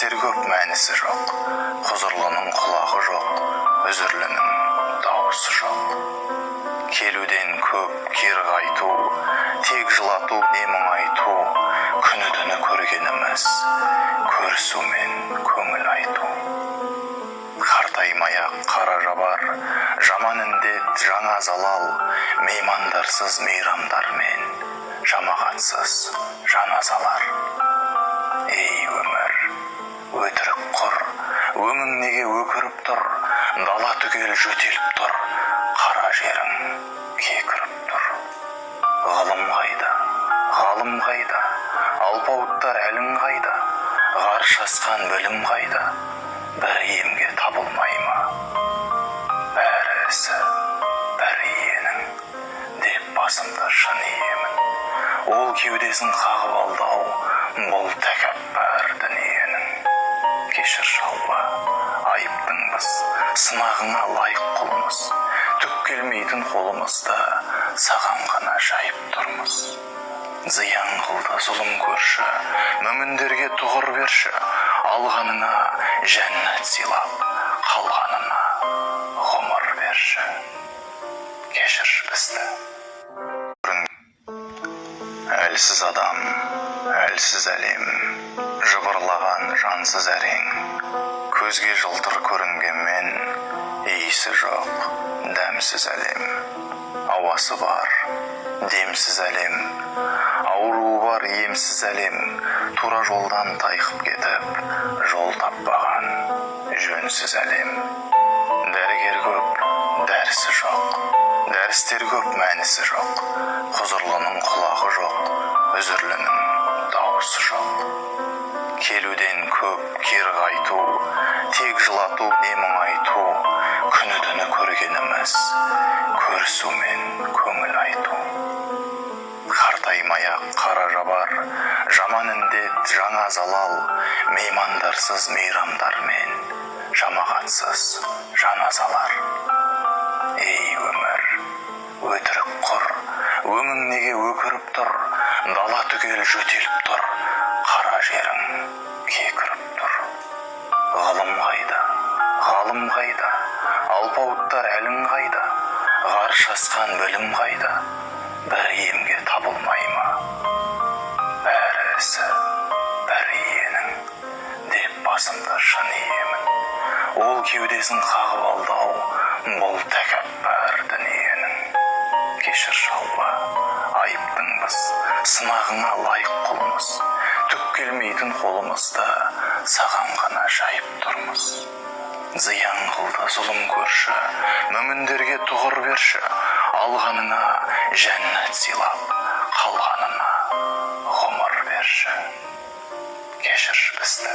Дәрістер көп, мәнісі жоқ. Құзырлының құлағы жоқ, үзірлінің дауысы жоқ. Келуден көп кері қайту, тек жылату не мұңайту. Күні түні көргеніміз көрісу мен көңіл айту. Қартаймай-ақ қара жабар, жаман індет, жаңа залал. Меймандарсыз мейрамдар мен жамағатсыз жаназалар. Ей, өмір, өтірік құр, өңің неге өкіріп тұр? Дала түгел жөтеліп тұр, қара жерің кекіріп тұр. Ғылым қайда, ғалым қайда, алпауыттар әлің қайда? Ғарыш асқан білім қайда? Бір емге табылмай ма? Бәрі ісі бір иенің деп басымды шын иемін. Ол кеудесін қағып алды ау бұл тәкаппар дүниенің. Кешірші, Алла, айыптыңбыз, сынағыңа лайық құлмыз. Түк келмейтін қолымызды саған ғана жайып тұрмыз. Зиян қылды зұлым көрші, мүміндерге тұғыр берші. Алғаныңа жәннат сыйлап, қалғанына ғұмыр берші. Кешірші бізді. Әлсіз адам, әлсіз әлем, жыбырлаған жансыз әрең. Көзге жылтыр көрінгенмен, иісі жоқ дәмсіз әлем. Ауасы бар демсіз әлем, ауруы бар емсіз әлем. Тура жолдан тайқып кетіп, жол таппаған жөнсіз әлем. Дәрігер көп, дәрісі жоқ. Дәрістер көп, мәнісі жоқ. Құзырлының құлағы жоқ, үзірлінің дауысы жоқ. Келуден көп кері қайту, тек жылату не мұңайту. Күні түні көргеніміз көрісу мен көңіл айту. Қартаймай-ақ қара жабар, жаман індет, жаңа залал. Меймандарсыз мейрамдар мен жамағатсыз жаназалар. Ей, өмір, өтірік құр, өңің неге өкіріп тұр? Дала түгел жөтеліп тұр, қара жерің кекіріп тұр. Ғылым қайда, ғалым қайда, алпауыттар әлің қайда? Ғарыш асқан білім қайда? Бір емге табылмай ма? Бәрі ісі бір иенің деп басымды шын иемін. Ол кеудесін қағып алды ау бұл тәкаппар дүниенің. Кешірші, Алла, айыптыңбыз, сынағыңа лайық құлмыз. Түк келмейтін қолымызды саған ғана жайып тұрмыз. Зиян қылды зұлым көрші, мүміндерге тұғыр берші. Алғаныңа жәннат сыйлап, қалғанына ғұмыр берші. Кешірші бізді.